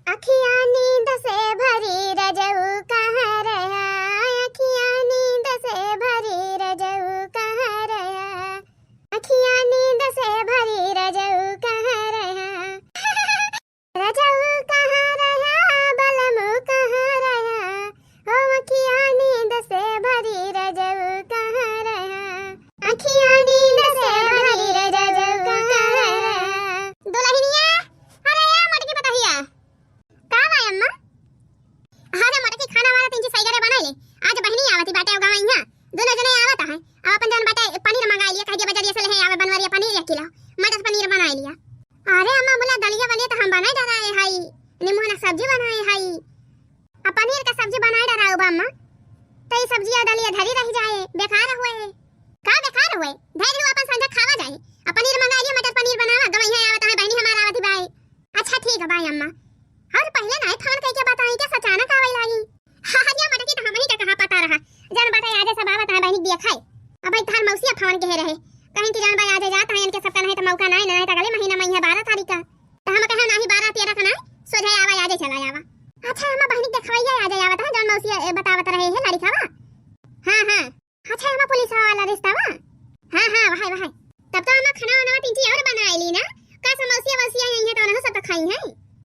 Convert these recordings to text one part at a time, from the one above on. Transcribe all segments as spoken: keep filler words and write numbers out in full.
अखियाँ नींद से भरी रजऊ कहाँ रह्या, अखियाँ नींद से भरी रजऊ कहाँ रह्या, अखियाँ नींद से भरी रजऊ कहाँ रह्या। रजऊ कहाँ रह्या, बलमू कहाँ रह्या, हो अखियाँ नींद से भरी रजऊ कहाँ रह्या, अखियाँ नींद से भरी रजऊ कहाँ रह्या। दुलहिनिया, अरे या मटकी पतहिया, का बा अम्मा? अरे मटकी खाना वाला तीन चीज सही करे बनाई ले। आज बहिनी आवती बाटे, अब गवाई है, दोनों जने आवत है। अब अपन जौन बाटे पनीर मंगाई लिया, कह दिया बजरिया से ले आवे बनवरिया पनीर एक किलो, मटर पनीर बनाई लिया। अरे अम्मा बोला दलिया वलिया तो हम बनाए डराए हई, निमोना सब्जी बनाए हई, अब पनीर का सब्जी बनाए डराए बा अम्मा। तो ये सब्जी और दलिया धरी रह जाए, बेकार हुए। का बेकार हुए? धैर हुआ अपन संझा खावा जाए। अब पनीर मंगाई लिया, मटर पनीर बनावा, गवैया आवत है बहिनी हमारा आवत बाए। अच्छा ठीक है बाय अम्मा। और पहले नाई फोन कइके बताई, क्या अचानक आवै लागी? हरिया मटकी तो हमही का कहाँ पता रहा। जौन बाटे आजे सब आवत है बहिनी दिया खाए। अब भाई तहार मौसिया फोन कहे रहे, कहीं कि जौन बा आजे जात है, इनके सबका नहीं तो मौका नहीं, नहीं तो अगले महीना में है बारह तारीख का। तो हम कहे नाही बारह तेरह का नहीं, सोझे आवा आजे चला आवा। अच्छा अम्मा बहिनी देखवैया आजे आवत है, जौन मौसिया ए, बतावत रहे है लड़िका बा। हाँ हाँ। अच्छा, हमार पुलिस वाला रिश्ता बा? हाँ, हाँ, वही, वही। तब तो हमार खाना वाना तीन चीज और बनाए ली ना। का समौसिया वौसिया यही है तो उन्हें सब तो खाई है।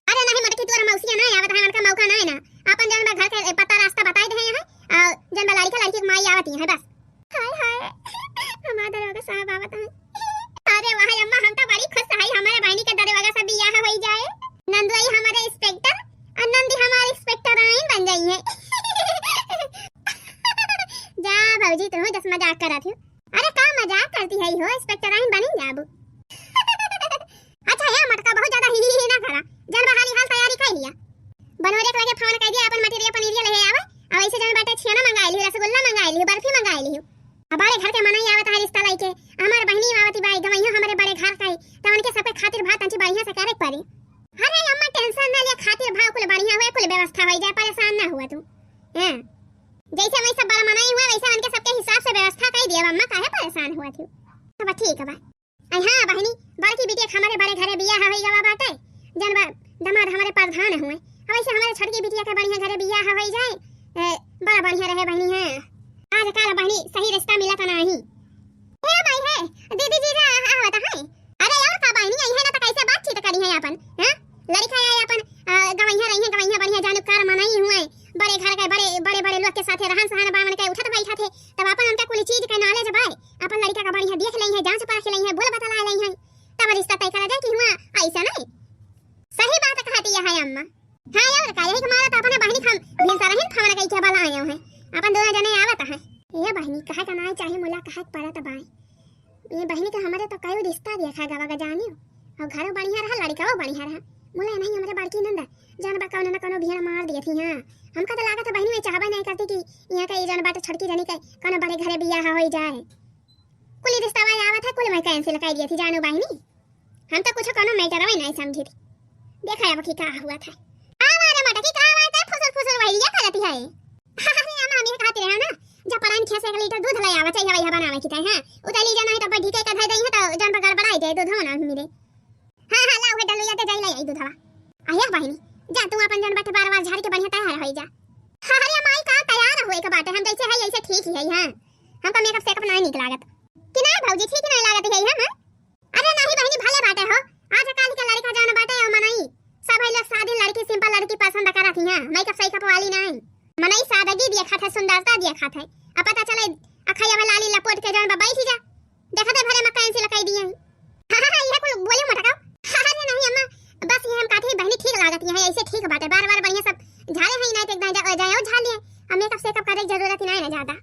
अरे नहीं, मटकी तोर मौसिया ना आवत है, उनका मौका ना है ना। अपन जौन बा घर के पता रास्ता बताई दे हैं, और जौन बा लड़का लड़की के माई आवत ही है बस। हाय, हाय, हमार दरोगा साहब आवत है। अरे वाह अम्मा, हम तो बड़ी खुश है, हमारे बहिनी के दरोगा से बियाह होई जाए। नंदुआई हमारे इंस्पेक्टर और नंदी हमारे इंस्पेक्टर आइन बन जाई है। जा भौजी, तू जस मजाक करत हो। अरे का मजाक करती है हो, इंस्पेक्टर आइन बनी जाबू। अच्छा हे मटका, बहुत ज्यादा ही, ही, ही ना करा। जौन बा हाली हाल तैयारी कर लिया। बनवरे के लगे फोन कर दिया, अपन मटेरियल पनीरिया ले आवे। अब ऐसे जौन बाटे छेना मंगाई ली, रसगुल्ला मंगाई ली, बर्फी मंगाई ली। अब बड़े घर के मनई आवत है रिश्ता लइके, हमार बहिनी आवती बाई, गवैया हमारे बड़े घर का ही, तो उनके सबके खातिर भात तंची बढ़िया से करे के पड़ी। अरे अम्मा टेंशन ना ले, खातिर भाव कुल बढ़िया हुए, कुल व्यवस्था हो जाए, परेशान ना हुआ तू। हैं? जैसे वैसे बड़ा मनई हुआ वैसे उनके सबके हिसाब से व्यवस्था कर दिया अम्मा, काहे परेशान हुआ तू? अब ठीक बा। अरे हाँ बहिनी, बड़की बिटिया के हमारे बड़े घरे बियाह होई गवा बाटे, जौन बा दमाद हमारे प्रधान हुए। अब ऐसे हमारे छोटकी बिटिया के बढ़िया घरे बियाह होई जाए, ए, बड़ा बढ़िया रहे बहिनी। हाँ, आजकल बहिनी सही रिश्ता मिलत नाही। ए माई है, दीदी जीजा आवत है। अरे और का बहिनी, यही है ना तो कैसे बातचीत करी है अपन, हैं? लड़का आए अपन, अ, गवैया रही है, गवैया बढ़िया जानू कार मनई हुए, बड़े घर के बड़े, बड़े, बड़े लोग के साथे रहन सहन बावन के उठत बैठत है, तब अपन उनका कुल चीज के knowledge बाय, अपन लड़का का बढ़िया देख लई है, जांच परख लई है, बोल बतला लई है, तब रिश्ता तय करा जाए कि हुआ ऐसा नहीं। सही बात कहती है अम्मा। हाँ और का, यही के मारा तो अपने बहिनी के हम भिनसरहिन फोन कई के बलाए हैं, अपन दोनों जने आवत हैं। ये बहिनी कहे का नाई चाहे मुला कहे के परत बाय। ये बहिनी के हमारे तो कई रिश्ता देखा गवा का जानियो, और घरो बढ़िया रहा, लड़िकाओ बढ़िया रहा। मुला नहीं हमारे बड़की नंदा, जौन बा कौनो न कौनो भियान मार दिए थी। हाँ, हमका तो लागत है बहिनी में चाहबे नहीं करती कि यहाँ का ये जौन बाटे छोटकी जनी के कौनो बड़े घरे बियाह होई जाए। कुल रिश्ता वाले आवत है, कुल मैं cancel कर दिए थी जानू बहिनी। हम तो कुछ कौनो matter ही नहीं समझी थी। देखा अब की का हुआ था। हमारे मटकी का बात है, फुसुर फुसुर वही लिया करती है। अरे अम्मा, हम ये कहते रहे ना, जब परान खेत से एक लीटर दूध ले आवा चाहिए, वही बनावे की तय है। उतली जाना है तो बैठी के कधे दई है तो जौन पर गड़बड़ाई जाए, दूध ना मिले। हाँ, हाँ, लाओ है डलुया ते जाई ले आई दूधवा। आया बहिनी, जा तू अपन जौन बाटे बार बार झाड़ के बढ़िया तैयार होई जा। अरे माई का तैयार होए के बाटे, हम जैसे है ऐसे ठीक ही है। हाँ, हमका makeup सेकअप नहीं निक लागत। कि ना भौजी, ठीक नहीं लागत है, हाँ? अरे नहीं बहिनी, भले बाटे हो, आजकल के लड़का जौन बाटे हो मनई, सब है लोग सादी लड़की, simple लड़की पसंद करत ही, हाँ, makeup सेकअप वाली नहीं। मनई सादगी दिया खात है, सुंदरता दिया खात है। अब पता चले अखैया में लाली लपोट के जौन बा बैठी जा, देखते भरे में cancel कर दिए। हाँ, हाँ, हाँ, ये कुल बोले मटकाओ। अरे नहीं अम्मा, बस ये हम कहते हैं बहिनी ठीक लागत है, ऐसे ठीक बाटे, बार बार बढ़िया सब झाड़े हैं, नहीं तो एक दाई जा, जाए और झाड़ लिए। अब makeup सेकअप करे की जरूरत ही नहीं ना ज्यादा।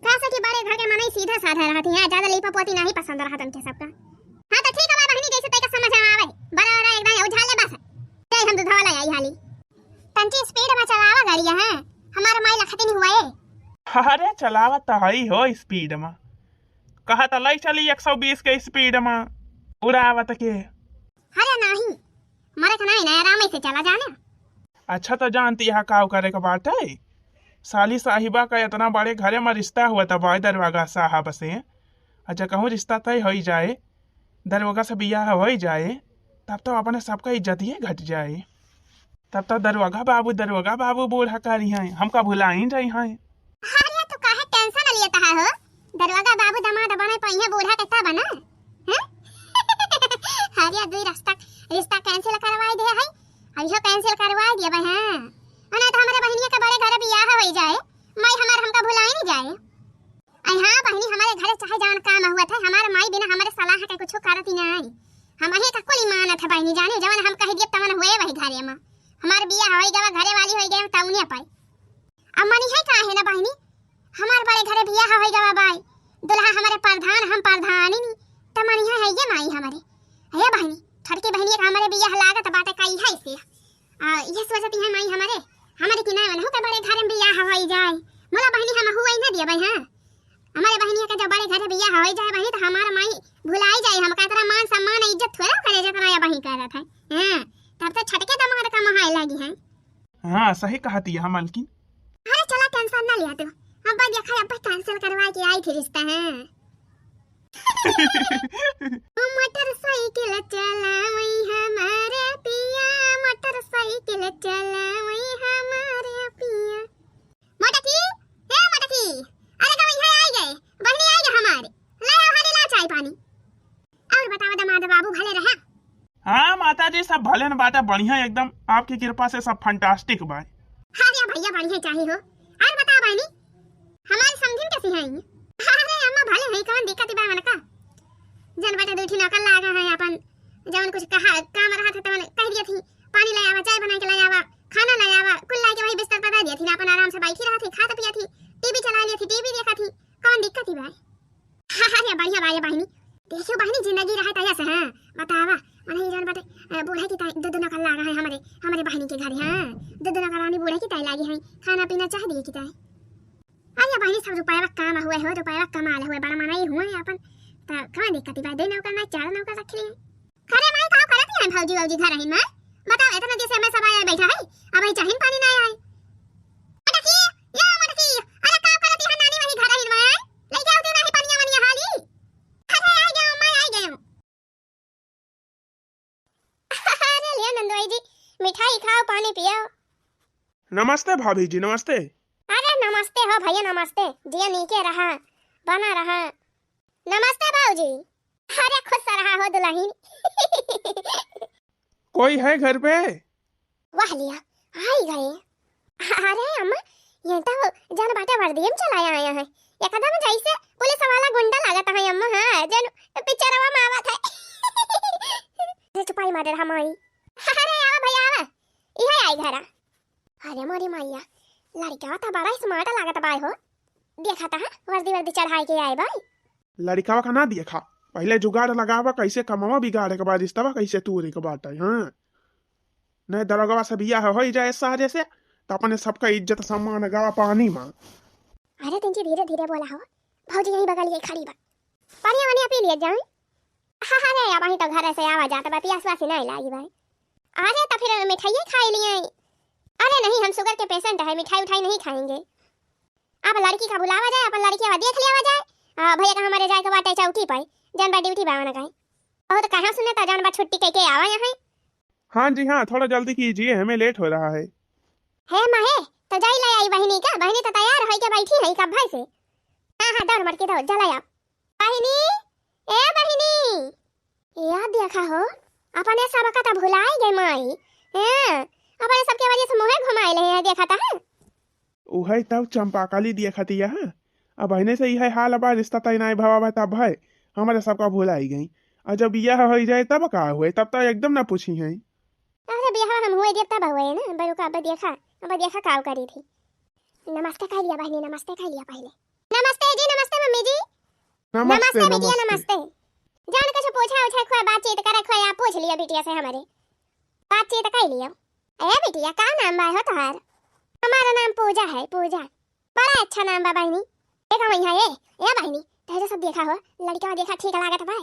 कैसे कि बड़े घर के मनई सीधा साधा रहती है, ज्यादा लीपा पोती नहीं पसंद रहत उनके सबका। हाँ तो ठीक है बहिनी, जैसे तैका समझ में आवे, बड़ा बड़ा एक दाई और झाड़ ले बस। जाए हम दूधवा ले आई हाली। तंची speed में चलावा गाड़िया है, हमारे माई लखती नहीं हुआ है। अरे चलावत तो हई हो speed में, कहा तो लई चली एक सौ बीस के speed में उड़ावत के। अरे नहीं, मरे के नहीं ना, आराम से चला जाने। अच्छा तो जानती है का करे के बाटे, साली साहिबा का इतना बड़े घरे में रिश्ता हुआ था बाय दरवागा साहब से, अच्छा कहूँ रिश्ता तय होई जाए, दरवागा से बियाह होई जाए, तब तो अपने सबका इज्जत ही घट जाए। तब तो दरोगा बाबू, दरोगा बाबू बूढ़ा करिहैं, हमका भुलाइन जइहैं। अरे, तू काहे tension लेत है हो? दरोगा बाबू दमाद बने पइहैं बूढ़ा के तब ना, हैं? अरे, दुई रिश्ता, रिश्ता cancel करवाइ दे है, अइहो cancel करवाइ देबे, हैं? और ना तो हमरे बहिनिया के बड़े घरे बियाह होइ जाए, माई हमार हमका भुलाइन जाए। अरे हाँ बहिनी, हमरे घरे चाहे जवन काम हुवत है, हमार माई बिना हमरे सलाह के कुछो करत ही नाहीं। हमहीं का कुल मानत है बहिनी, जाने जवन हम कहि दिए तवन हुए वही घरे मा। हमार बियाह होइ गवा, घरे वाली होइ गए तउने पाई। अब मनिहैं काहे ना बहिनी, हमार बड़े घरे बियाह होइ गवा बाई, दुल्हा हमरे प्रधान, हम प्रधानी नी, त मनिहैं है ये माई हमरे। हे बहिनी, छोटकी बहिनी एक हमरे बियाह लागत बाटे कहिया से। आ, ये सोचती है माई हमरे, हमरे कि ना उनहू के बड़े घर में बियाह होइ जाए। मोला बहिनी हम हुए ना दिए भाई, हाँ। हमरे बहिनी के जब बड़े घर में बियाह होइ जाए बहिनी, तो हमार माई भुलाई जाए, हमका इतना मान सम्मान इज्जत थोड़ा करे जितना ये बहिनी करत है। हाँ, तब तो छटके दमाद का मोहाय लगी है। हाँ, सही कहती है मलकिन। अरे चला, tension ना लिया तू, अब देखा, अब cancel करवा के आई थी रिश्ता, हाँ। मोटरसाइकिल चलावई हमारे पिया, मोटरसाइकिल चलावई हमारे पिया। मोटकी, ए मोटकी, अरे गवा इहाँ आई गए, बहिनी आई गए हमारे, ले आओ हाली ला चाय पानी। और बतावा दमाद बाबू भले रहा? हाँ माता जी, सब भले न बाटे, बढ़िया एकदम, आपकी कृपा से सब fantastic बा। अरे भैया बढ़िया चाही हो। और बता बहिनी, हमारी समधिन कैसी हैं? अरे अम्मा भले हैं, कौन दिक्कत बा उनका? जन बेटा दो ठे नौकर लागा है अपन, जवन कुछ कहा काम रहा था तवन कह दिया थी, पानी ले आवा, चाय बना के ले आवा, खाना ले आवा, कुल ला के वही बिस्तर पर दे दिया थी ना, अपन आराम से बैठी रहा थी, खात पिया थी, टीवी चला लिया थी, टीवी देखा थी, कौन दिक्कत ही बा? अरे बढ़िया बा ये बहिनी। देखियो बहिनी, जिंदगी रहे तैया से, हाँ, बतावा, मने ई जौन बाटे, अ, बूढ़ा की ताई दो, दो नौकर लागा है हमरे, हमरे बहिनी के घरे, हाँ, दो, दो नौकरानी बूढ़ा की ताई लागी है, खाना पीना चाह दिए की ताई। अरे बहिनी, सब रुपया काम हुए हो, रुपया कमाल हुए, बड़ा मना ही हुए अपन, त कौन दिक्कत बा, दो नौकर ना, चार नौकर रख लिए। अरे माई, का करत है भौजी, भौजी घर रही माई? बताओ, इतना दिन से हमें सब आया बैठा है, अब ही चाहिन पानी ना आए। मटकी, या मटकी, अरे का करत है नानी वही घर रही माई? लेके आओ ती नाही पनिया वनिया हाली। अरे आ गया माई, आ गया। अरे लिया नंदोई जी, मिठाई खाओ, पानी पियो। नमस्ते भाभी जी, नमस्ते। अरे नमस्ते हो भैया, नमस्ते। जिया नीके रहा, बना रहा। नमस्ते बाबूजी। अरे खुश रहा हो दुलहिन। कोई है घर पे? वाह लिया, आई गए। अरे अम्मा, ये तो जन बाटे वर्दी में चला आया है, एकदम जैसे पुलिस वाला गुंडा लागत है अम्मा। हाँ, जन पिक्चरवा में आवत है। अरे चुपाई मारे रहा माई। अरे आवा भैया आवा, इहे आई घरा। अरे मोरी मैया, लड़का तो बड़ा smart लागत बाय हो। देखा था, वर्दी वर्दी चढ़ाई के आए बाय। लड़कावा का ना देखा, पहिले जुगाड़ लगावा, कैसे कमावा बिगाड़े के बाद रिश्तवा कैसे तूरे के बाटे, हाँ। नहीं दरोगवा से बियाह होइ जाए सारे से, तो अपने सबका इज्जत सम्मान गवा पानी मा। अरे तंची धीरे धीरे बोला हो, भौजी यहीं बगल ये खड़ी बा। पानी वानी पी लिए जाए। हाँ, हाँ रे, अब वहीं तो घर से आवा जात बा, पियास वासी नहीं लागी भाई। अरे तो फिर मिठाइये खाई लिए। अरे नहीं, हम sugar के patient है, मिठाई उठाई नहीं खाएंगे। अब लड़की का बुलावा जाए, अपन लड़की अब देख लिया जाए। आ, भैया का हमारे जाए के बाटे चौकी पर, जन बा duty बा ना कहीं। बहुत कहाँ सुने तो जन बा छुट्टी कह के आवा यहाँ। हाँ जी हाँ, थोड़ा जल्दी कीजिए, हमें late हो रहा है। हे माँ हे, तो जाई ले आई बहिनी का? बहिनी तो तैयार होई के बैठी है कब भाई से। हाँ हाँ, दौड़ मटकी दौड़, जला आओ। बहिनी, ए बहिनी, या देखा हो, अपने सबका तो भुलाई गए माई। हैं, अपने सबके वजह से मुँहे घुमाए ले हैं, देखा था। उहै तब चंपाकली दिया खतिया है। अब बहिने से इहै हाल बा, रिश्ता तय नाय भवा बा तब है, हमरा सबका भुलाई गई। और जब बियाह होइ जाए तब का हुए, तब तो एकदम ना पूछी है। अरे बियाह हम हुए देब तब हुए ना, बरुका अब देखा, अब देखा काव करी थी। नमस्ते कह लिया बहिनी, नमस्ते कह लिया पहले। नमस्ते जी, नमस्ते मम्मी जी। नमस्ते, नमस्ते बिटिया, नमस्ते। नमस्ते। जान कुछ पूछा उछा खोए, बातचीत करे खोए, आप पूछ लिया बिटिया से हमारे। बातचीत कह लिया। ए बिटिया, का नाम बा हो तोहार? हमारा नाम पूजा है, पूजा। बड़ा अच्छा नाम बा बहिनी। ए गाँव यहाँ ए, ए बहिनी, तहरे सब देखा हो, लड़का देखा ठीक लागत बा।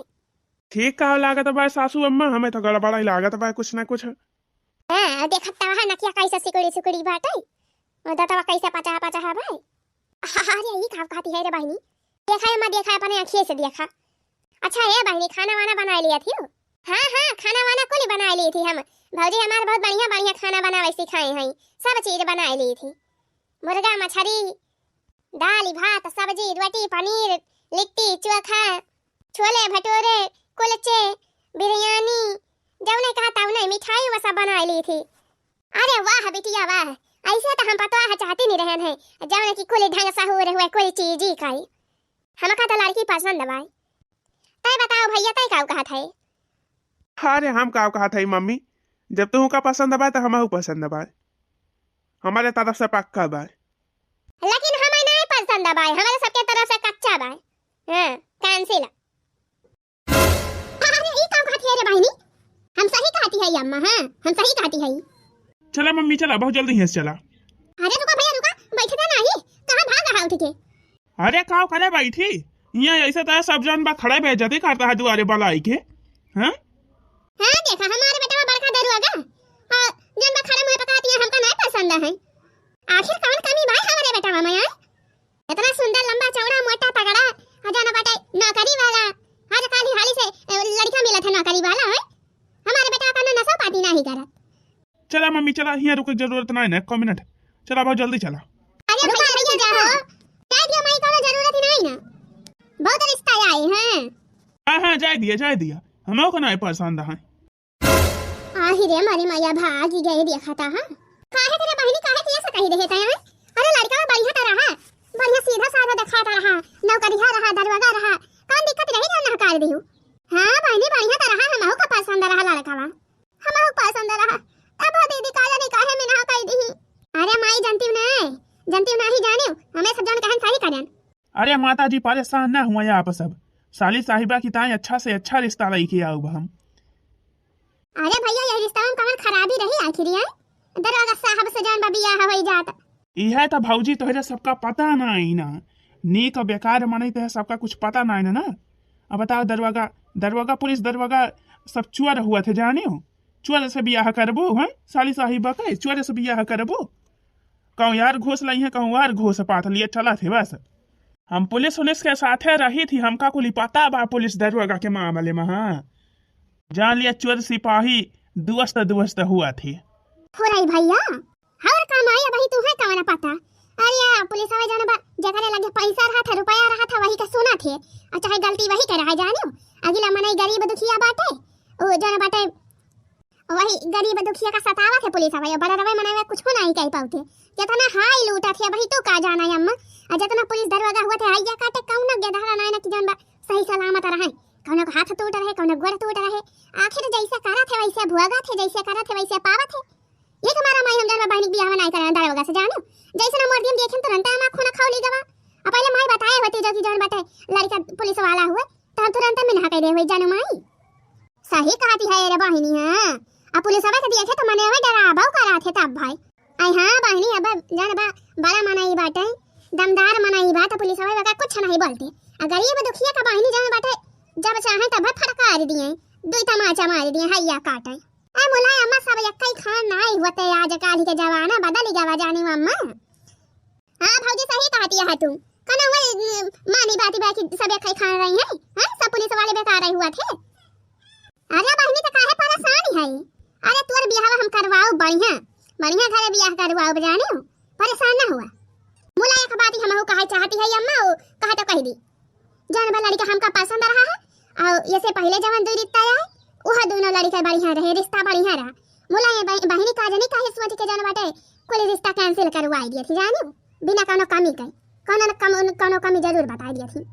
ठीक का लागत बा सासू अम्मा, हमें तो गड़बड़ाई लागत बा कुछ ना कुछ। हाँ, देखत तो है नकिया कैसे सिकुड़ी सिकुड़ी बाटे, और दतवा कैसे पचा पचा है भाई। अरे ई का कहती है रे बहिनी, देखा अम्मा, देखा अपने आँखिए से देखा। अच्छा ए बहिनी, खाना वाना बनाए लिया थी? हाँ हाँ, खाना वाना कुल बनाए ली थी हम, भौजी हमार बहुत बढ़िया बढ़िया खाना बनावे सिखाए हैं, सब चीज बनाए ली थी। मुर्गा, मछरी, दाल, भात, सब्जी, रोटी, पनीर, लिट्टी, चोखा, छोले भटूरे, कुलचे, बिरयानी, जौने कहा तौने, मिठाई वो सब बनाए ली थी। अरे वाह बिटिया वाह, ऐसे तो हम पतोह चाहती नहीं रहन है, जौने की कुल ढंग सहूर हुए, कुल चीज ही खाई। हमका तो लड़की पसंद बाय। तय बताओ भैया, तय काउ कहत है? अरे हम काउ कहत है मम्मी, जब तुहका पसंद बाय तो हमहू पसंद बाय, हमारे तरफ से पक्का बाय। लेकिन हमें नहीं पसंद बाय, हमारे सबके तरफ से कच्चा बाय। हाँ, cancel। अरे, ई का कहत है रे बहिनी? हम सही कहती है अम्मा, हाँ, हम सही कहती है। चला मम्मी, चला, बहुत जल्दी यहाँ से चला। अरे रुका भैया, रुका, बैठे थे नहीं, कहाँ भाग रहा उठ के? अरे, काउ करे बैठी? यहाँ ऐसे तो सब जन बा खड़े बेइज्जती करता है दुआरे बलाई के, हाँ? हाँ, देखा, हमारे बेटा में बड़का दरुआ गा, और जन बा खड़े मुँह पे कहती है, "हमका नहीं पसंद है।" आखिर कौन कमी भाई हमारे बेटा में, हाँ? इतना सुंदर, लंबा, चौड़ा, मोटा, तगड़ा, आ जाना बाटे नौकरी वाला। आज काल ही हाली से, ए, लड़का मिलत है नौकरी वाला, है? हमारे बेटा का ना नशा पाती नहीं करत। चला मम्मी, चला, हियाँ रुके के जरूरत नहीं ना, एको मिनट। चला, बहुत जल्दी चला। अरे रुका भैया, भैया, रुका। जाओ। जाए दिया माई, कोनो जरूरत ही नहीं ना। बहुत रिश्ता आए हैं। हाँ, हाँ, जाए दिया, जाए दिया। हमहू को नहीं पसंद है। आही रे मारी मैया, भागी गए देखा था, हाँ? काहे तेरे बहिनी, काहे के ऐसा कही देहे तैं, हाँ? अरे लड़का बढ़िया तो रहा, बढ़िया सीधा साधा दिखाता रहा, नौकरिया रहा, दरोगा रहा, कौन दिक्कत रही जो ना कर दिहू? हाँ बहिनी, बढ़िया तो रहा, हमहू का पसंद रहा लड़कावा, हमहू का पसंद रहा, तब दीदी का जाने काहे में ना कर दी। अरे माई, जानती हूँ ना, जानती हूँ ना ही जाने, हमें सब जान कहन सही करन। अरे माता जी, परेशान ना हुआ आप सब, साली साहिबा की ताई अच्छा से अच्छा रिश्ता लेके आउब हम। अरे भैया, ये रिश्ता में कवन खराबी रही आखिर, हैं? दरोगा साहब से जान बा बियाह होई जात। इहे तो भौजी तोहरे सबका पता नाई ना, नीक बेकार मनई तोहरे सबका कुछ पता नाई ना, ना। अब बताओ दरोगा, दरोगा पुलिस दरोगा सब चोर हुआ थे जाने हो, चोर से बियाह करबो, हैं? साली साहिबा के चोर से बियाह करबो? कहूँ यार घूस लइहें, कहूँ यार घूस पात लिए चलत है बस। हम पुलिस उलिस के साथे रही थी, हमका कुली पता बा पुलिस दरोगा के मामले में। हाँ, जान लिया चोर सिपाही दोस्त दोस्त हुआ थे। हो रही भैया, और काम आई भाई, तू है कौन पता? अरे या पुलिस वाले जाना बा, जकरे लगे पैसा रहा था, रुपया रहा था, वही का सुना थे, और चाहे गलती वही के रहा जानियो। अगला मनई गरीब दुखिया बाटे, ओ जाना बाटे वही गरीब दुखिया का सतावत है पुलिस, अब बड़ा रवे मनई कुछ नहीं कह पाउते। कितना हाई लूटत है, वही तू का जाना है अम्मा। आ जितना पुलिस दरोगा हुआ थे, आइया काटे कौनो गेदहरा नाय ना कि जौन बा सही सलामत रहे, कौनो के हाथ टूट रहे, कौनो गोड़ टूट रहे। आखिर जैसे करत है वैसे भोगत है, जैसे करत है वैसे पावत है। ये तुम्हारा माई हम जौन बा बहनी के बियाह में नाय करे दरोगा से जानो, जैसे ना मोर दिन देखे तुरंत आमा खून खौली गवा। अब पहले माई बताए होती जो कि जौन बाटे लड़का पुलिस वाला हुए, तो हम तुरंत में ना कह दे हुए जानू माई। सही कहती है रे बहिनी, हाँ। अब पुलिस वाले के देखे तो मने हमें डराबो करा थे तब भाई। आई हाँ बहिनी, अब जान बा, बड़ा मनई बाटे, दमदार मनई बा, तो पुलिस वाले का कुछ नहीं बोलते। आ गरीब दुखिया का बहिनी जान बाटे, जब चाहे तब फटकार दिए, दुई तमाचा मार दिए, हैया काटे। ए मुलायम अम्मा, सब एक्कै खान नाई होते, आज काल के जमाना बदल गवा जानी अम्मा। हाँ भौजी, सही कहती है तू। कना हुआ, न, मानी बाती बा कि सब एक्कै खान रही हैं, हैं? सब पुलिस वाले बेकार रही हुआ थे। अरे बहिनी, तो काहे परेशान है? अरे तोर बियाह हम करवाओ बढ़िया, बढ़िया घरे बियाह करवाओ, जाने हो? परेशान ना हुआ। मुला एक बात हमहू कहे चाहती है अम्मा, ओ कहे तो कह दी। जौन बा लड़का हमका पसंद रहा है, और ये से पहले जवन दुई रिश्ता आया है, वह दोनों लड़का बढ़िया रहे, रिश्ता बढ़िया रहा। मुला ये बह-, बहिनी का जनी काहे सोच के जौन बाटे कुल रिश्ता cancel करवाई दिए थी, जाने? बिना कौनो कमी के, कौनो न कम-, कौनो कमी जरूर बताई दिए थी।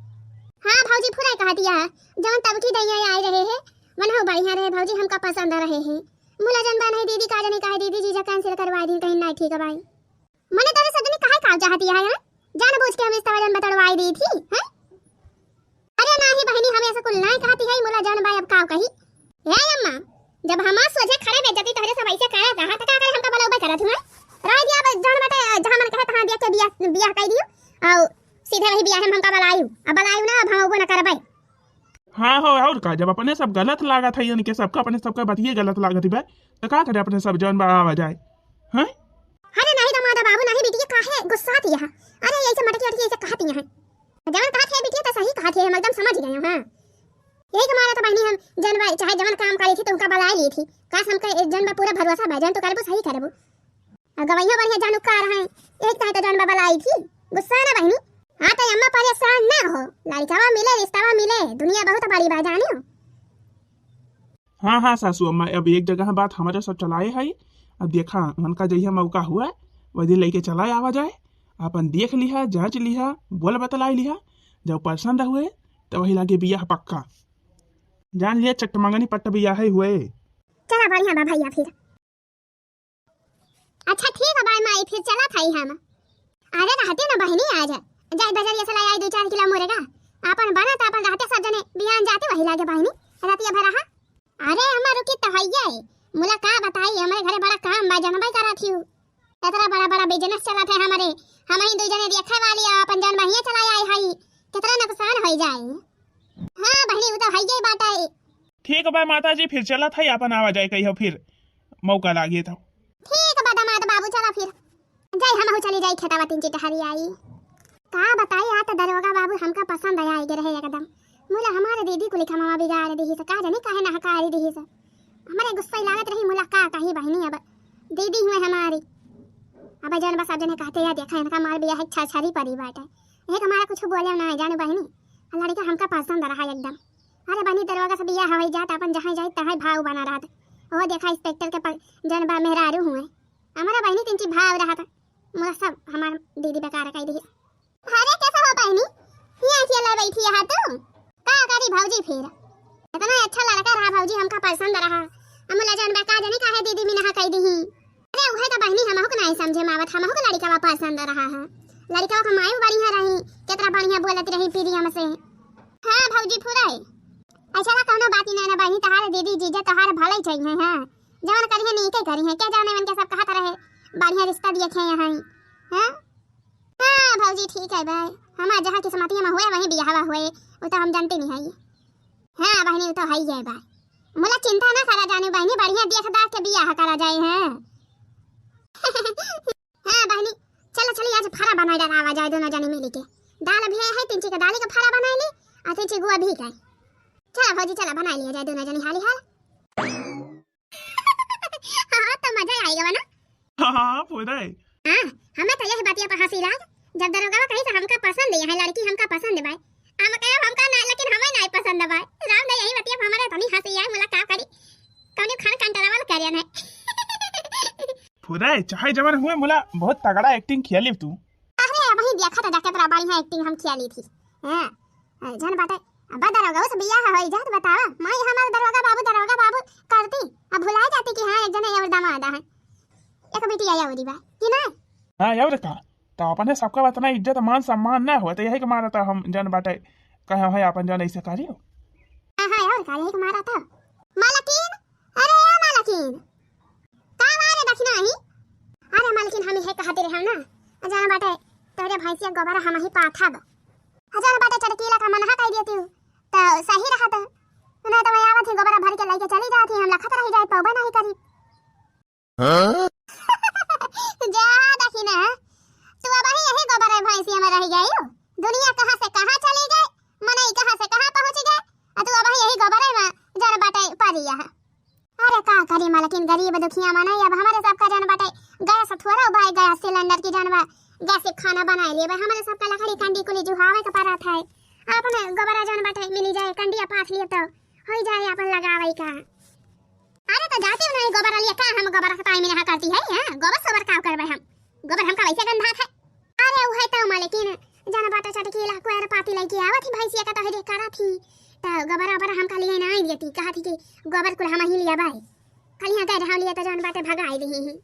हाँ भौजी, फुराई कहा दिया है, जौन तब की दैया आए रहे हैं, वनहु बढ़िया रहे भौजी, हमका पसंद रहे हैं। मुला जौन बा नहीं दीदी का जनी काहे दीदी जीजा cancel करवाई दी, कहीं नहीं ठीक है भाई। मने तोरे सजनी काहे काव चाहती है, हैं? जानबूझ के हमें इस तरह जन बतड़वाई दी थी, हैं? अरे नाही बहिनी, हमें ऐसा कुल नाही कहती है, मुला जान बाय अब काव कही। ए अम्मा, जब हमार सोझे खड़े बेइज्जती तोहरे सब ऐसे करत रहा, त का करे हमका बलौबे करत हुआ? रह दिया, अब जौन बाटे, जहाँ मन कहे तहाँ देख के बियाह, बियाह कर दियो, और सीधे वही बियाह में हमका बलायु, अब बलायु ना, अब हम अबो ना करबे। हाँ हो, और का, जब अपने सब गलत लागत है, यानी कि सबका अपने सबका बतिये गलत लागत बा, तो का करे अपने सब जौन बा आवा जाए, हैं? अरे नहीं दमादा बाबू, नहीं बिटिया, काहे गुस्सात यह? अरे ऐसे मटकी अटकी ऐसे कहत यह। जवन कहत है बिटिया तो सही कहत है, हम एकदम समझ गए हैं, हाँ। यही के मारे तो बहिनी हम जनबा चाहे जवन काम करी थी तो उनका बलाई ली थी। काश हमका ए जनबा पूरा भरोसा बा, जवन तो करबू सही करबू। और गवैया बढ़िया जानू का रहे, एक चाहे तो जनबा बलाई थी, गुस्सा ना बहिनी। हाँ तो अम्मा परेशान ना हो, लड़िकवा मिले, रिश्तवा मिले, दुनिया बहुत बड़ी बा जानियो। हाँ, हाँ, सासू अम्मा, अब एक जगह बात हमारे सब चलाए है। अब देखा, उनका जहिया मौका हुआ, वही दिन लेके चला आवा जाए। अपन देख लिहा, जांच लिहा, बोल बतलाई लिहा। जब पसंद हुए, तो वही लागे बियाह पक्का। जान लिया, चट्ट मंगनी पट्ट बियाह ही हुए। चला, बढ़िया बा भैया फिर। अच्छा ठीक है बाय माई, फिर चला था हम। अरे रहते ना बहिनी, आज जाए बजरिया से लाई आई दो चार किलो मुर्गा, अपन बना तो अपन रहते सब जने बिहान जाते वही लागे बहिनी, रातिया भर रहा। अरे हमार रुकी तो हइये, मुला का बताई, हमरे घरे बड़ा काम बा, जनबे करा थी। इतना बड़ा बड़ा बिजनेस चलत है हमरे, हम ही दो जने देखे वाली आ, अपन जन बहिया चला आई हई, कितना नुकसान हो जाए। हाँ बहिनी, वो तो हइये बात है। ठीक बा माता जी, फिर चलत है, अपन आवा जाए कहियो फिर मौका लागे तो। ठीक बा दामाद बाबू, चला फिर। जाई हमहू चली जाई खेतवा, तीन चिटहरी आई। का बताई, आ त दरोगा बाबू हमका पसंद आइ गे रहे एकदम। मुला हमारे दीदी कुली कमवा बिगाड़ दिहिस, का जानी काहे नहकारी दिहिस। हमरे गुस्सा लागत रही, मुला का कही बहिनी, अब दीदी हुए हमारी। अब जौन बस अब जने कहते या देखा इनका मार बिया है छरछरी परी बाटे। एक हमारा कुछ बोले ना जाने बहिनी, लड़का हमका पसंद रहा एकदम। अरे बहिनी दरोगा से बिया हवाई जात, अपन जहाँ जाए तहाँ भाव बना रहत। वो देखा इंस्पेक्टर के प-, जौन बा मेहरारू हुए। हमारा बहिनी तिनची भाव रहत, मुला सब हमार दीदी बेकार कइ दिहिस। अरे कैसे हो बहिनी, हियाँ अकेला बैठी है तू? का करी भौजी फिर? इतना अच्छा लड़का रहा भौजी, हमका पसंद रहा। हम मुला जौन बा का जानी काहे दीदी मिनहा कइ दिही। अरे उहे तो बहिनी हमहू के नाई समझे में आवत, हमहू के लड़िकवा पसंद रहा है। लड़िकवा के माई बढ़िया रही, कितना बढ़िया बोलत रही प्रियम से। हाँ भौजी फुराई। ऐसा ना कौनो बात ही ना, ना बहिनी, तोहार दीदी जीजा तोहार भले चाहिए हैं। जवन करिहे नीके करिहे, क्या जाने उनके सब कहत रहे, बढ़िया रिश्ता देखे यहाँ ही। हैं? हाँ भौजी ठीक है भाई, हमार जहाँ किस्मतिया में हुए वहीं बियाहवा हुए, वो तो हम जानते नहीं है। हाँ बहिनी, वो तो है ही है भाई, मुला चिंता ना करा जाने बहिनी, बढ़िया देख दाख के बियाह करा जाए हैं। हाँ बहिनी, चलो चली आज फरा बनाए डरावा जाए दोनों जने मिली के। दाल भी है, तिनची के दाली के फरा बनाए ली, और तिनची गोभी का। चलो भौजी चलो बनाए लिया जाए दोनों जने हाली हाल। हाँ, तो मजा आइगा ना? हाँ, हाँ, हाँ, पूरा है। हाँ, हमें तो यही बातिया पर हँसी लाग। जब दरोगा कहीं से हमका पसंद है, लड़की हमका पसंद बाय। हम कहे हमका ना, लेकिन हमें नहीं पसंद बाय। राम ने यही बातिया पर हमारे इतनी हँसी आए, मुला का करी? कौनी खान कंट्रोल करे ने। पूरा है, चाहे जवन हुए मुला, बहुत तगड़ा एक्टिंग खेली तू। अरे, वही देखा था जाके तोरा बढ़िया एक्टिंग हम खेली थी। हाँ। ए, जौन बाटे, अब दरोगा से बियाह होई जात, बतावा, माई हमार दरोगा बाबू, दरोगा बाबू करती, अब भुलाए जाती कि हाँ, एक जने और दामाद है, एक बिटिया अउरी बा, कि ना? हाँ, और का? तो अपने सबका इतना इज्जत, मान, सम्मान ना हो, तो यही के मारा तो हम जौन बाटे, कहे है अपन जौन ऐसे करियो। हाँ, हाँ, और का, यही के मारा था। मालकिन, अरे ए मालकिन, का बा रे दखिना ही? अरे मालकिन, हम इहे कहते रहे ना, जौन बाटे तोरे भैंसिया गोबर हम ही पाथब। जौन बाटे चटकीला का मनहा कह देती हूँ, तो सही रहत। नहीं तो मैं आवत ही गोबर भर के लेके चली जाती, हम लखत रही जाए, पौबे नहीं करी। हाँ? जा दखिना, तू अब ही यही गोबर भैंसिया में रह गई हो। दुनिया कहाँ से कहाँ चली गई, मनई कहाँ से कहाँ पहुँच गए, आ तू अब ही यही गोबर में जौन बाटे पड़ी है। अरे का करी मालकिन, गरीब दुखिया मनई, अब हमरे सबका जौन बाटे गैस थोड़ा बा, गैस सिलेंडर की जौन बा, गैस से खाना बनाए लिए बा, हमरे सबका लकड़ी कंडी कुली जुहावे के पड़त है। आपन गोबरा जौन बाटे मिली जाए, कंडिया पाथ लिए तो होई जाए आपन लगावे का। अरे तो जाती नहीं गोबर लिए का, हम गोबर के टाइम यहाँ करती है, हैं? गोबर सोबर का करबे हम, गोबर हमका वैसे गंधात है। अरे उहे तो मालकिन, जौन बाटे चटकीला कोयर पाती लेके आवत ही भैंसिया का तोहरे करा थी, तो गोबर ओबर हमका लिए ना आई देती, कहा थी कि गोबर कुल हम ही लिया बाई, कल यहाँ गए रहा लिए तो जौन बाटे भगाई दी ही।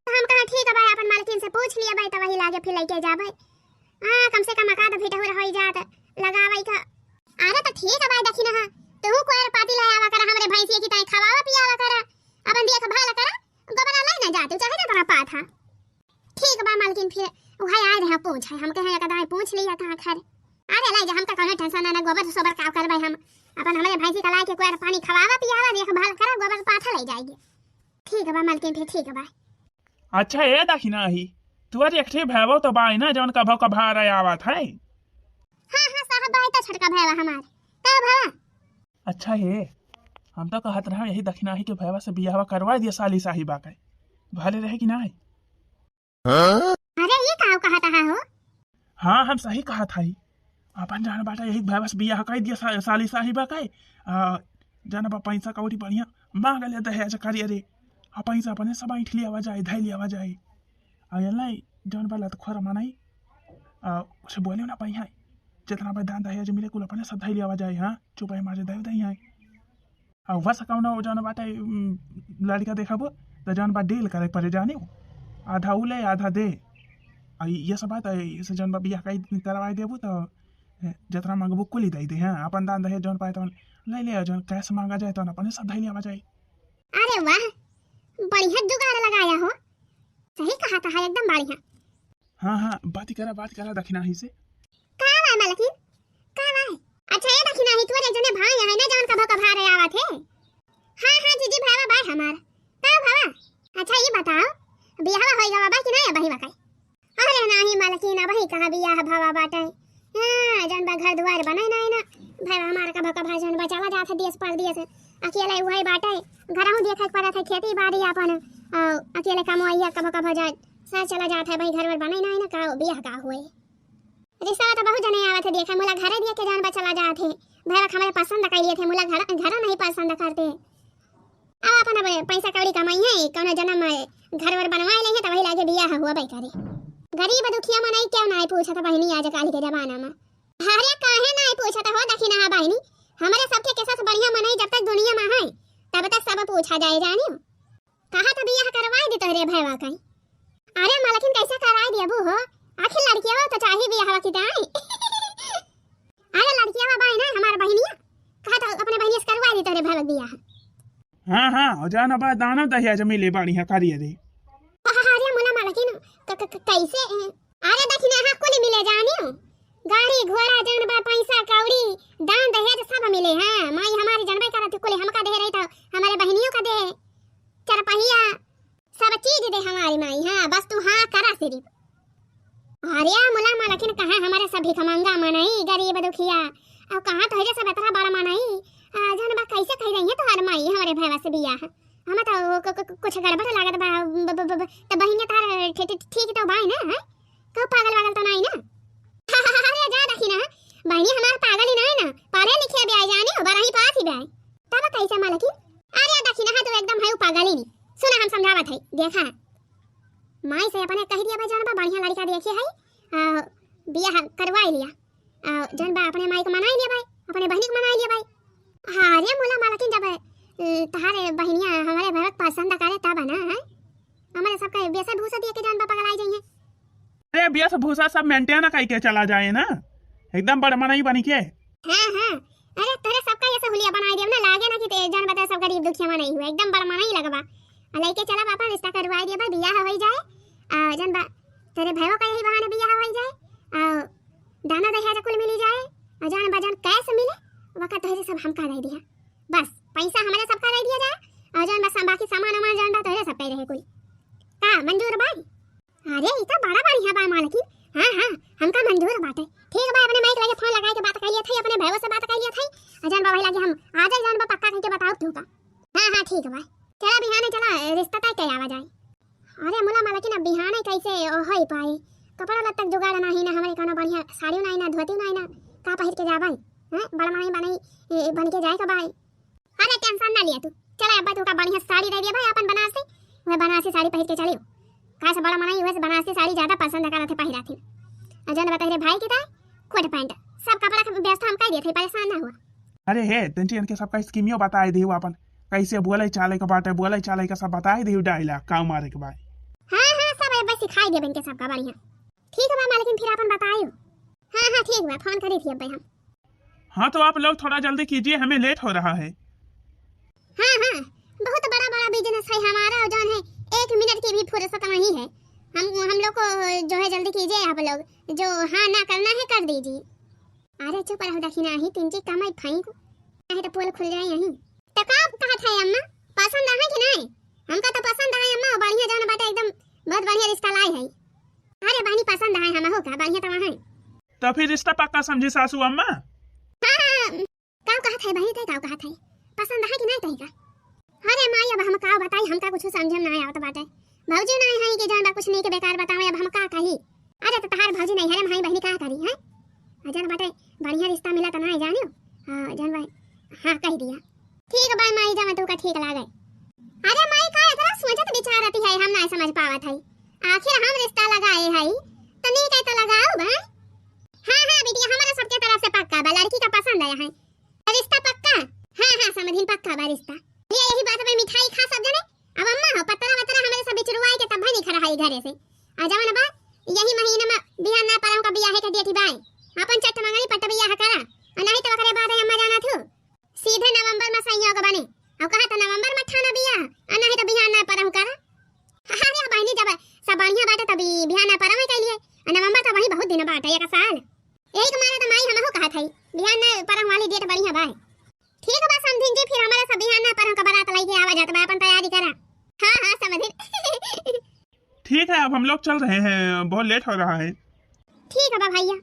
तो हम कहा ठीक है भाई, अपन मालकिन से पूछ लिया भाई, तो वही लागे फिर लेके जा भाई। हाँ, कम से कम अकाद फिटहुर होई जात लगावई का। अरे तो ठीक है भाई, दखिना, तू कोयर पाती ले आवा करा, हमरे भैंसिया की ताई खवावा पियावा करा, अपन देखभाल करा, गोबरा ले ना जाते, चाहे ना तोरा पाथा। ठीक बा मालकिन, फिर वही आए रहे पूछ है, हम कहे एक दाई पूछ लिया कहाँ खर। अरे लाई जा, हमका कौनो टेंशन ना, ना गोबर सोबर का करबे हम, अपन हमरे भैंसी का लाए के कोयर पानी खवावा पियावा, देखभाल करा, गोबर पाथा ले जाएगी। ठीक बा मालकिन, फिर ठीक बा। अच्छा ए दखिना ही, तुअर एक ठे भैवो तो बाई ना, जौन कभो कभार आवत है। हाँ, हाँ, साहब, बाई तो छोटका भैवा हमार। का भैवा? अच्छा हे, हम तो कहत रहा यही दखिनाही के भयवा से बियाहवा करवा दिया साली साहिबा के, भले रहे कि नाहीं? हाँ? अरे, ये का कहत हा हो? हाँ, हम सही कहत हई। अपन जान बाटा यही भयवा से बियाह कर दिया सा-, साली साहिबा के। आ, जान बा पैसा कौड़ी बढ़िया मांग ले दहेज करिए रे। आ पैसा अपने सब ऐंठ लियावा जाए, धै लियावा जाए। आ ये नहीं, जान बा लतखोर मनई, आ, उसे बोले ना पाई है। जितना बा दान दहेज मिले कुल अपने सब धै लियावा जाए, हाँ, चुपाई मारे दे दे हैं। आ वस कौनो जौन बाटे, उम, लड़का देखबो, त जौन बा डील करे पड़े जाने हो। आधा ऊ ले, आधा दे। आ ये सब बात है, इसे जौन बा बियाह कई करवाई देबो, त, ए, जतना मांगबो कुली दे दे, हाँ। अपन दान दहेज जौन पाए तौन ले ले, जौन कैश मांगा जाए, तौन अपने सब धै लियावा जाए। अरे वाह, बढ़िया जुगाड़ लगाया हो। सही कहा था, एकदम बढ़िया। हाँ, हाँ, बात करा, बात करा दखिनाही से। का बा मलकिन? का बा? अच्छा, ए दखिनाही, तोरे जने भाई है ना, जौन कभो कभार आवत है। हाँ, हाँ, जीजी, भावा बा हमार। का भावा? अच्छा, ये बताओ, बियाहवा होई गवा बा कि ना, अबही बा काई? अरे नाही मलकिन, अबही कहाँ बियाह भवा बाटे। हाँ, जौन बा घर दुआर बने ना, ना। भाई हमार कभो कभार जौन बा चला जात है देश परदेश। अकेले उहै बाटे, घरहूँ देखे के पड़त है, खेती बाड़ी आपन, आ, अकेले कमवैया कभो कभो जाए, सर चला जात है, भाई घर वर बने ना, ना, का बियाह का हुए। रिश्ता तो बहुत जने आवत है, देखे मुला घरे दिए के जौन बा चला जात है। भैया हमारे पसंद कर लिए थे, मुला घर, घर नहीं पसंद करते। अब अपन अब पैसा कौड़ी कमाई है, कौनो जन्म में घर वर बनवाए ले है, तो वही लागे बियाह हुआ भाई करे। गरीब दुखिया मनई क्यों नहीं पूछत बहिनी आजकल के जमाना में। अरे काहे नहीं पूछत हो दखिनहा बहिनी, हमरे सबके कैसा से बढ़िया मनई जब तक दुनिया में है, तब तक सब पूछा जाए जानियो। कहा तो बियाह करवाई दी तोहरे भैया कहीं। अरे मलकिन कैसे कराई दियबू हो, आखिर लड़किया तो चाही बियाह की दाई। अरे लड़किया बाई ना हमार बहिनिया, कहा तो अपने बहिनिया से करवाई दी तोहरे भैया बियाह। हाँ, हाँ, और जाना बा दाना दहेज मिले बढ़िया करिए रे। अरे मुला मलकिन क-, क-, क-, कैसे? अरे दखिनहा कुल मिले जानियो, गाड़ी घोड़ा जौन बा पैसा कौड़ी दान दहेज सब मिले। हाँ माई हमारी जनबे करत कुल हमका दे रही तो हमारे बहिनियों का दे, चरपहिया सब चीज दे हमारी माई। हाँ बस तू हाँ करा सिर्फ। अरे मुला मलकिन कहाँ हमारे सब भिखमंगा मनई गरीब दुखिया, अब कहाँ तोहरे सब इतना बड़ा मनई। आ, जौन बा कैसे कह रही है तोहर माई हमारे भैया से बियाह? हमें तो वो कु-, कु-, कुछ गड़बड़ लागत बा। ब-, ब-, ब-, ब-, तो बहिनिया तार ठी-, ठी-, ठीक तो बाई ना, हैं? कहू पागल वागल तो नहीं ना? अरे जा दखिनहा, बहिनी हमार पागल ही नहीं ना, पढ़े लिखे भी आई जाने, बड़ा ही पास ही भी आई। तब कैसे मलकिन? अरे दखिनहा, हाँ, तू एकदम है पागल ही नहीं। सुना हम समझावत है, देखा। माई से अपने कह दिया भाई जौन बा बढ़िया लड़का देखे है, आ, बियाह करवाई लिया। आ, जौन बा अपने माई को मनाई लिया भाई, अपने बहिनी को मनाई लिया भाई। हाँ रे मुला मलकिन, जब, अ, तहारे बहिनिया हमारे भरत पसंद करे तब ना, हैं? हमारे सबका वेशभूषा दिए के जौन बा पगलाई जाइए। अरे वेशभूषा सब maintain कई के चला जाए ना, एकदम बड़ मनई बनी के। हाँ, हाँ, अरे तोरे सबका ऐसे हुलिया बनाई देब ना, लागे ना कि ते जौन बता सब गरीब दुखिया मनई हुए, एकदम बड़ मनई लगबा। आ लेके चला पापा, रिश्ता करवाई देबा, बियाह होई जाए। आ जौन बा तोरे भैया का यही बहाने बियाह होई जाए। आ दाना दहेज कुल मिली जाए, अजान बजान कैसे मिले, वका तोहरे सब हमका दे दिया। बस पैसा हमारे सबका दे दिया जाए, और जौन बस बाकी सामान वामान जौन बा तोहरे सब पे रहे कुल। का मंजूर बा? अरे ई तो बड़ा बढ़िया बा मालकिन। हाँ हाँ, हमका मंजूर बाटे। ठीक बा, अपने माई के लगे फोन लगाए के बात कर लिया था, अपने भैया से बात कर लिया था। अजान बा वही लगे हम आ जाए, जौन बा पक्का करके बताओ तू का। हाँ हाँ ठीक बा, चला बिहाने चला, रिश्ता तय कयावा जाए। अरे मुला मालकिन, अब बिहाने कैसे होई पाई? कपड़ा लत्ता के जुगाड़ नाही ना, हमरे कोनो बढ़िया साड़ी नाही ना, धोती नाही ना, का पहिर के जाबे? हैं, बड़ मनई बनई, ए, बन के जाए का बाई। अरे tension ना लिया तू, चला अब तू का बढ़िया साड़ी दे दिया भाई अपन बनारसी, वह बनारसी साड़ी पहिर के चलियो। का से बड़ मनई वह से बनारसी साड़ी ज्यादा पसंद करत है पहिराथिन। अजन बता रे भाई की ताई, कोट पैंट, सब कपड़ा के व्यवस्था हम कर दिए थे, परेशान ना हुआ। अरे हे, तंची इनके सबका स्कीमियो बताए दियो अपन, कैसे बोले चाले के बाटे, बोले चाले के सब बताए दियो, dialogue का मारे के बाय। हाँ हाँ, सब अब सिखाई देब इनके सबका बढ़िया। ठीक बा मालकिन, फिर अपन बताइयो। हाँ हाँ ठीक बा, फोन करी थी अब हम। हाँ तो आप लोग थोड़ा जल्दी कीजिए, हमें late हो रहा है। हाँ हाँ, बहुत बड़ा बड़ा business है हमारा, और जौन है एक मिनट की भी फुर्सत नहीं है। हम हम लोग को जो है जल्दी कीजिए आप लोग, जो हाँ ना करना है कर दीजिए। अरे चुप रहो दखिनहा, तिनची कमाई फाई को, नहीं तो पोल खुल जाए यहीं। तो का कहत है अम्मा, पसंद है कि नहीं? हमका तो पसंद है अम्मा, बढ़िया जौन बाटे एकदम बहुत बढ़िया रिश्ता लाई है। अरे बहनी पसंद है हमहू का, बढ़िया तो है। तो फिर रिश्ता पक्का समझी सासू अम्मा? हाँ हाँ, का कहत ए बहिनी, तै का कहत है? पसंद है कि नहीं तोहका? अरे माई, अब हम का बताई, हमका कुछ समझे में ना आवत बाटे। भौजी नहीं है कि जौन बा कुछ नहीं के बेकार बतावे, अब हम का कही? अरे तो तहार भौजी नहीं है रे माई, बहिनी का करी है? आ जौन बाटे बढ़िया रिश्ता मिला त ना जानियो। हाँ, जौन बा, हाँ कह दिया। ठीक बा माई, जौन तोहका ठीक लागे। अरे माई, का इतना सोचत विचारत है, हम ना समझ पावत है। आखिर हम रिश्ता लगाए है, तो नहीं कहे तो लगाओ बा। हाँ हाँ बिटिया, हमारा सबके तरफ से पक्का बा, लड़की का पसंद आया है। रिश्ता पक्का? हाँ हाँ समधिन, पक्का बा रिश्ता। ले यही बात में मिठाई खा सब जने। अब अम्मा हो, पतरा वतरा हमरे सब बिचरुआए के तब नहीं खड़ा है घरे से। आ जवन बा, यही महीना में बिहान ना परहु का बियाहे के डेट बाय। अपन चट मंगनी पट बियाह करा। आ नहीं तो ओकरे बाद अम्मा जाना थू, सीधे नवंबर में संयोग बने। और कहा तो नवंबर में ठाना बियाह, आ नहीं तो बिहान ना परहु करा। अरे बहिनी, जब सब बढ़िया बाटे तब बिहान ना परहु के लिए। आ नवंबर तो वही बहुत दिन बाटे, एक साल। यही के मारे तो माई हमहू कहत हई, बिहान ना परहु वाली डेट बढ़िया बाय। ठीक बा समधिन जी, फिर हमारे सब बिहान ना परहु का बारात लेके आवा जात बा, अपन तैयारी करा। हाँ हाँ समधिन। ठीक है, अब हम लोग चल रहे हैं, बहुत लेट हो रहा है। ठीक है बा भैया।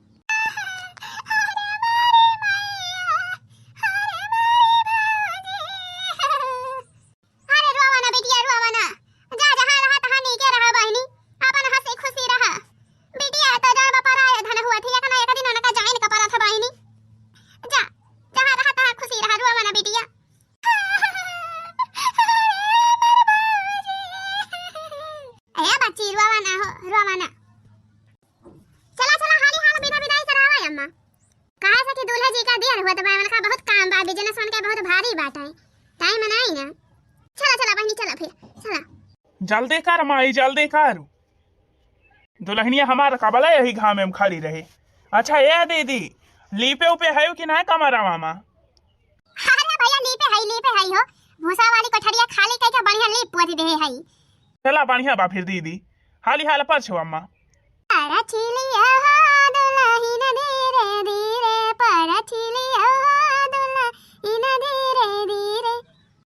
अरे रोवा ना बिटिया, रोवा ना। जा, जहाँ रहा तहाँ नीके रहा बहिनी, अपन हँसी खुशी रहा। बिटिया तो जाए बा पराया धन हुआ थी, एक ना एक दिन उनका जाइन का परत है बहिनी। जा, जहाँ रहा तहाँ खुशी रहा, रोवा ना बिटिया। ए बच्ची, रोवा ना हो, रोवा ना। चला चला, हाली हाल बिदा बिदाई करावा अम्मा। काहे से कि दूल्हे जी का देर होत बा, उनका बहुत काम बा, बिजनेस उनके बहुत भारी बाटे, टाइम नहीं ना। चला चला बहिनी, चला फिर, चला। जल्दी कर माई, जल्दी कर। दुल्हनिया हमार कबला यही घामे में खड़ी रहे। अच्छा ए दीदी, लीपे उपे है कि ना कमरा मामा? अरे भैया, लीपे है, लीपे है हो। भूसा वाली कोठरिया खाली कइके बढ़िया लीप पोत दे है। चला बढ़िया बा फिर दीदी, हाली हाल पर छो अम्मा। परछी लिया हो दुलहिन धीरे धीरे, परछी लिया हो दुलहिन धीरे धीरे।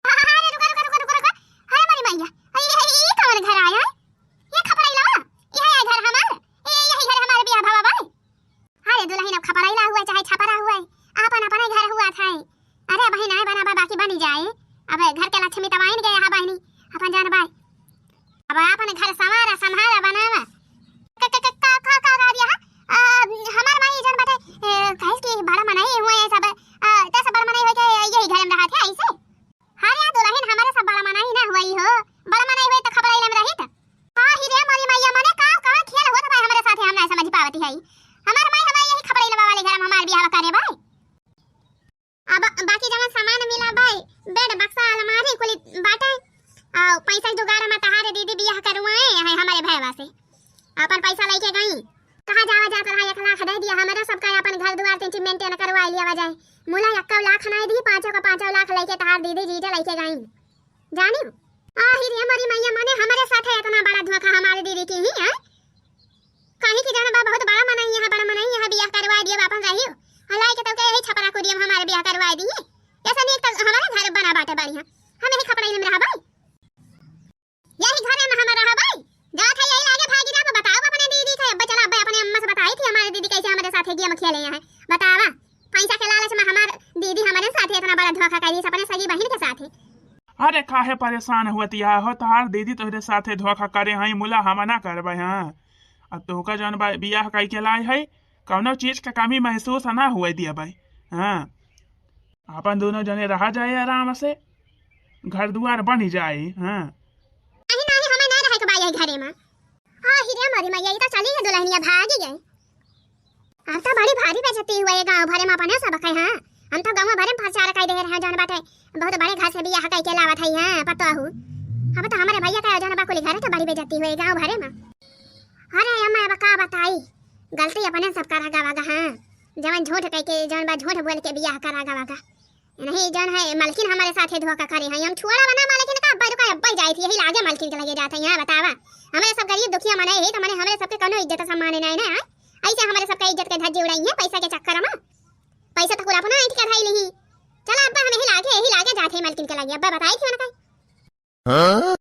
अरे रुका, रुका, रुका, रुका, रुका। अरे मोरी मैया, अरे ये, ये, ये कौन घर आया है? ये खपड़ैला? ये है घर हमार? ये, यही घर हमार बियाह भवा बाय? अरे दुलहिन, अब खपड़ैला हुआ चाहे छपरा हुआ, आपन अपने घर हुआ था। अरे बहिन, आए बना बा, बाकी बनी जाए। अब घर के लक्ष्मी तब आइन गए हा बहिनी, अपन जान बाय। अब आपन घर संवारा, संभाला, बनावा। क-, क-, क-, का, का, का, का दिया हा? आ, हमार माई जन बाटे, ए, कहिस कि बड़ा मनई हुए हैं सब, आ, दस बड़ा मनई होके यही घर में रहा थे ऐसे। अरे दुलहिन, हमारे सब बड़ा मनई ना हुई हो, बड़ा मनई हुई तो खपड़ैला में रहित। का ही रे मोरी मैया, मने का, का खेल होत बा हमरे साथे, हम ना समझ पावत हई। हमार माई हमारे यही खपड़ैला वाले घर में हमार बियाह करे बाय। अब बाकी जवन सामान मिला बाय, बेड, बक्सा, अलमारी कुली बाटे। आ पैसा के जुगाड़ में तहारे दीदी बियाह करवाए हैं हमारे भैया से। अपन पैसा लेके गई, कहाँ जावा जात रहा, एक लाख दे दिया, हमारा सबका अपन घर दुआर तीन maintain करवा लिया जाए। मुला यक्का लाख नहीं दी, पाँचों का पाँचों लाख लेके तहार दीदी जीजा लेके गई। जानी? आही रे मोरी मैया, मने हमारे साथे इतना बड़ा धोखा हमारे दीदी की ही है। कहीं की जाना बा, बहुत बड़ा मनई है, बड़ा मनई है, बियाह करवा दिए, अपन रहियो। हलाई के तो के यही छपरा कुरिया में हमारे बियाह करवा दी। ऐसा नहीं तो हमारे घर बना बाटे बढ़िया, हम यही खपड़ैल में रहा बाय। यही घरे में हम रहा बाय। जात है यही लागे भागी जाब, बताओ अपने दीदी से। अब्बे चला, अब्बे अपने अम्मा से बताई थी हमारे दीदी कैसे हमारे साथे गेम खेले हैं। बतावा, पैसा के लालच में हमार दीदी हमारे साथे इतना बड़ा धोखा करी, अपने सगी बहिन के साथे। अरे काहे परेशान हुआ तिया हो, तहार दीदी तोहरे साथे धोखा करे हैं, मुला हम ना करबे, हाँ। अब तोहका जौन बा-, बियाह कई के लाए है, कौनो चीज के कमी महसूस ना हुए दिया भाई, हाँ। अपन दोनों जने रहा जाए आराम से, घर दुआर बन जाए, हाँ। नहीं, नहीं, हमें नहीं रहे के बा यही घरे में। हाँ, ही रे मोरी मैया, ई तो चली है दुलहनिया, भागी गई। अब तो बड़ी भारी बेइज्जती हुआ ये गाँव भरे में अपने सब के, हाँ। हम तो गाँव भरे में प्रचार कर दे रहे हैं, जौन बाटे बहुत बड़े घर से बियाह कई के लावत है, हाँ, पतोहू। अब तो हमारे भैया का जौन बा कुली घरे तो बड़ी बेइज्जती हुआ ये गाँव भरे में। अरे अम्मा, अब का बताई, गलती अपने सब करा गवा गा, हाँ। जवन झूठ कह के, जौन बा झूठ बोल के बियाह करा गवा गा। नहीं, जौन है, मलकिन हमारे साथे धोखा करे हैं। हम छोड़ा बना मलकिन का, अब्बा रुका, अब्बा जाए थी, यही लागे मलकिन के लगे जाते हैं, बतावा। हमारे सब गरीब दुखिया मने ही, तो मने हमारे सबके कौनो इज्जत सम्मान नहीं ना, आय? ऐसे हमारे सबका इज्जत के धज्जे उड़ाई है, पैसा के चक्कर में। पैसा तो कुल अपना ऐंठ के धई ली। चला अब्बा, हम यही लागे, यही लागे जाते हैं मलकिन के लगे। अब्बा बताई थी उनका। हाँ?